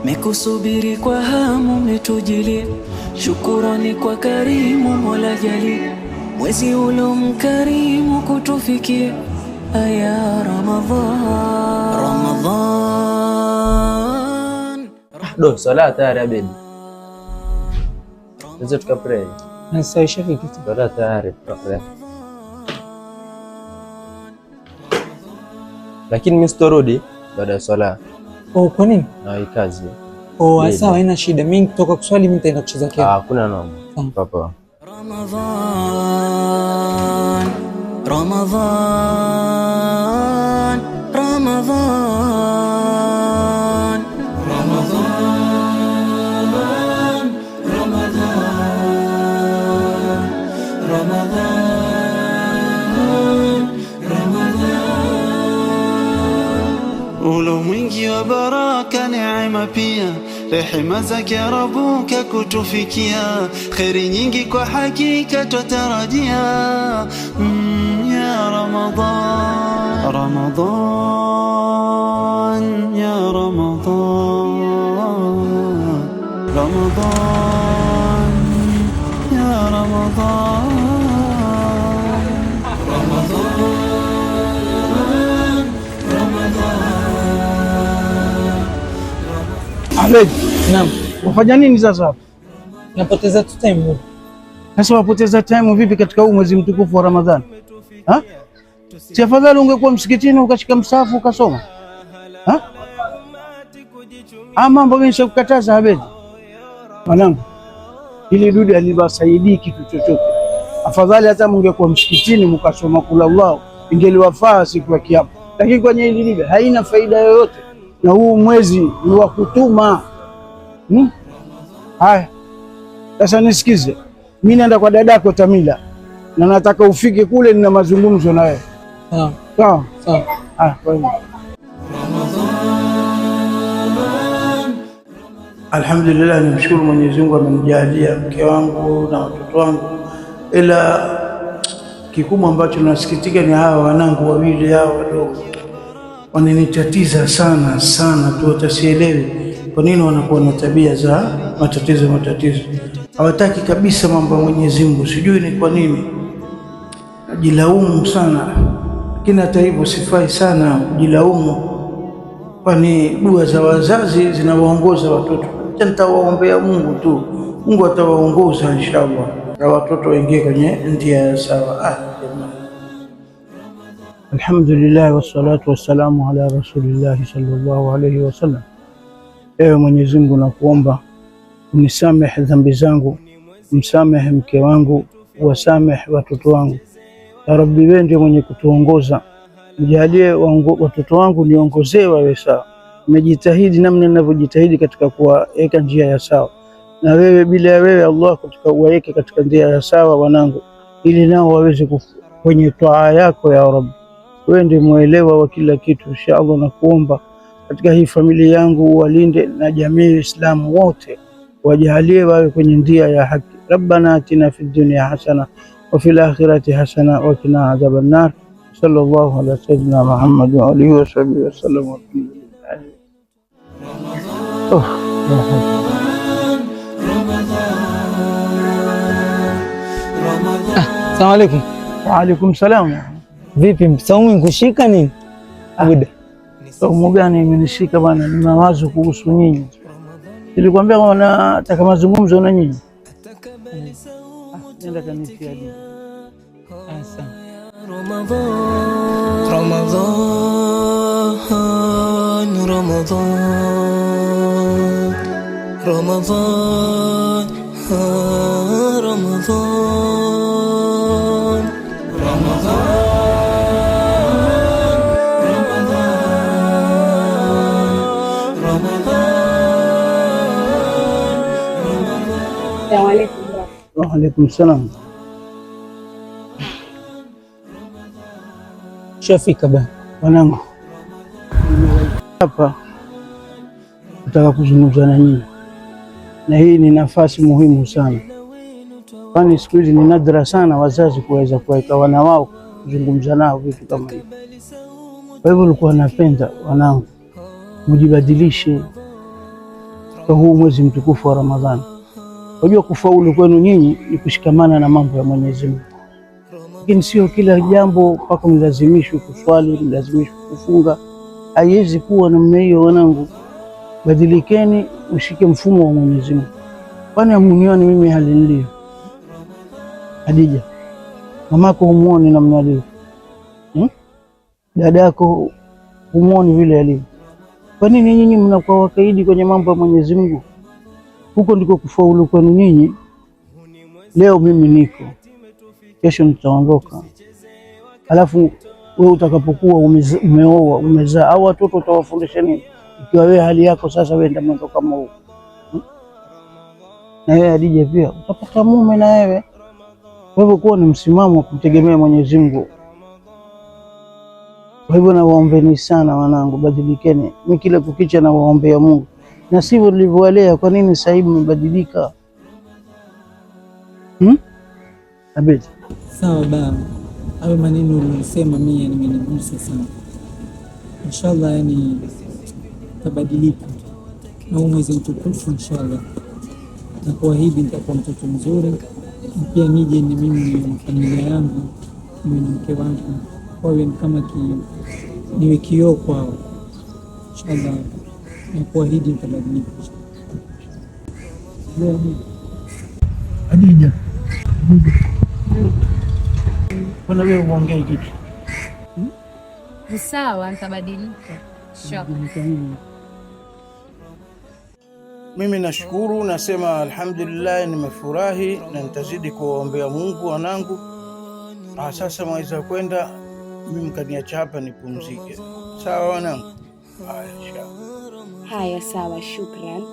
Mekusubiri kwa hamu metujilia, shukurani kwa karimu Mola jali, mwezi ulo mkarimu kutufikia. Aya Ramadhan, Ramadhan. Do, swala tayari Abedi. Tunaweza tukapray. Sasa ishafika. Swala tayari tukapray. Lakini mimi sitorudi baada ya swala. Oh, kwa nini? Na hii kazi. Oh, Ndio. sawa, haina shida. Mimi nikitoka kuswali mimi nitaenda kucheza Ah, kero. hakuna noma. Sawa. Papa. Ramadhan, Ramadhan, Ramadhan, Ramadhan, Ramadhan, Ramadhan, Ramadhan. Ulo mwingi wa baraka, neema pia, rehema zake Rabuka kutufikia, kheri nyingi kwa hakika twatarajia. Ya Ramadhan, Ramadhan, ya Ramadhan, Ramadhan, ya Ramadhan, Ramadhan, Ramadhan. Ahmed, Naam. wafanya nini sasa hapa? Napoteza tu time. Sasa wapoteza time vipi katika huu mwezi mtukufu wa Ramadhani? Ha? Si afadhali ungekuwa msikitini ukashika msahafu ukasoma? Ha? Ah, mambo mimi nishakukataza Abedi. Mwanangu, hili dude haliwasaidii kitu chochote. Afadhali hata mungekuwa msikitini mkasoma kula Allah, ingeliwafaa siku ya Kiyama. Lakini kwenye hili dude haina faida yoyote, na huu mwezi ni wa kutuma. Hmm? Haya, sasa nisikize, mimi naenda kwa dadako Tamila na nataka ufike kule, nina mazungumzo na wewe. Sawa. Sawa? Sawa. Ah, kwa hiyo. Alhamdulillah, nimshukuru Mwenyezi Mungu amenijalia mke wangu na watoto wangu, ila kikubwa ambacho nasikitika ni hawa wanangu wawili hawa wadogo wananitatiza sana sana tu, watasielewi kwa nini wanakuwa na tabia za matatizo matatizo, hawataki kabisa mambo ya Mwenyezi Mungu, sijui ni kwa nini. Najilaumu sana, lakini hata hivyo sifai sana kujilaumu, kwani dua za wazazi zinawaongoza watoto. Acha nitawaombea Mungu tu, Mungu atawaongoza inshallah, na watoto waingie kwenye njia ya sawa. Ah, jamani. Alhamdulillah wassalatu wassalamu ala rasulillahi sallallahu alayhi wasallam. Ewe Mwenyezi Mungu, nakuomba unisamehe dhambi zangu, msamehe mke wangu, wasamehe watoto wangu. Ya Rabbi, wewe ndiye mwenye kutuongoza, mjalie watoto wangu niongozee wawe sawa. Nimejitahidi namna ninavyojitahidi katika kuwaweka njia ya sawa, na wewe bila ya wewe Allah, katika uwaweke katika njia ya sawa wanangu, ili nao waweze kwenye twaa yako ya Rabbi. Wewe ndiye mwelewa wa kila kitu. Insha Allah, nakuomba katika hii familia yangu uwalinde na jamii ya Islamu wote, wajalie wawe kwenye njia ya haki. Rabbana atina fid dunya hasana wa fil akhirati hasana wa qina adhaban nar. Sallallahu ala sayyidina Muhammad wa alihi wa sahbihi wasallam. Walhamdulillah. Oh, ya Rabbi. Asalamu alaykum. Wa alaikum salam. Vipi, saumu nkushika nini? Buda. Saumu gani imenishika bwana? Ni mawazo kuhusu nyinyi. Nilikwambia kwamba nataka mazungumzo na nyinyi. Ah, nenda kanitia dua. Sawa. Ramadhan, Ramadhan, Ramadhan, Ramadhan, Ramadhan, Ramadhan, Ramadhan, Ramadhan. Assalamu alaikum. Wa alaikum salam. Shafika ba. Wanangu, hapa nataka kuzungumza na nyinyi, na hii ni nafasi muhimu sana, kwani siku hizi ni nadra sana wazazi kuweza kuweka wana wao kuzungumza nao vitu kama hivi. Kwa hivyo nilikuwa napenda wanangu mjibadilishe, Katika huu mwezi mtukufu wa Ramadhani. Unajua kufaulu kwenu nyinyi ni kushikamana na mambo ya Mwenyezi Mungu, lakini sio kila jambo mpaka mlazimishwe kuswali, mlazimishwe kufunga. Haiwezi kuwa namna hiyo, wanangu. Badilikeni, mshike mfumo wa Mwenyezi Mungu. Kwani hamunioni mimi hali nilivyo? Hadija, mamako humuoni namna alivyo, Dadako humuoni vile alivyo. Kwa nini nyinyi mnakuwa wakaidi kwenye mambo ya Mwenyezi Mungu? Huko ndiko kufaulu kwenu nyinyi. Leo mimi niko, kesho nitaondoka, alafu wewe utakapokuwa umeoa, umezaa, au watoto utawafundisha nini ikiwa wewe hali yako sasa wewe ndio mwendo kama huu, Na wewe Hadija pia utapata mume na wewe. Kwa hivyo kuwa ni msimamo wa kumtegemea Mwenyezi Mungu. Kwa hivyo nawaombeni sana wanangu, badilikeni. Mimi kila kukicha nawaombea Mungu, na sivyo nilivyowalea. Kwa nini sasa hivi mmebadilika? Abedi, Sawa baba, hayo maneno uliyosema mimi yamenigusa sana. Inshallah, yani tabadilika na huu mwezi mtukufu inshallah, na kuahidi nitakuwa mtoto mzuri, na pia nije ni mimi niwe na familia yangu, niwe na mke wangu, wawe ni kama niwe kioo kwao inshallah, na kuahidi nitabadilika. Hadija, mbona wewe uongee kitu? Ni sawa, nitabadilika. Inshallah. Mimi nashukuru, nasema alhamdulillah, nimefurahi na nitazidi kuwaombea Mungu wanangu. Sasa mwaweza kwenda, mimi mkaniacha hapa nipumzike. Sawa wanangu? Haya, inshallah. Haya, sawa, shukran.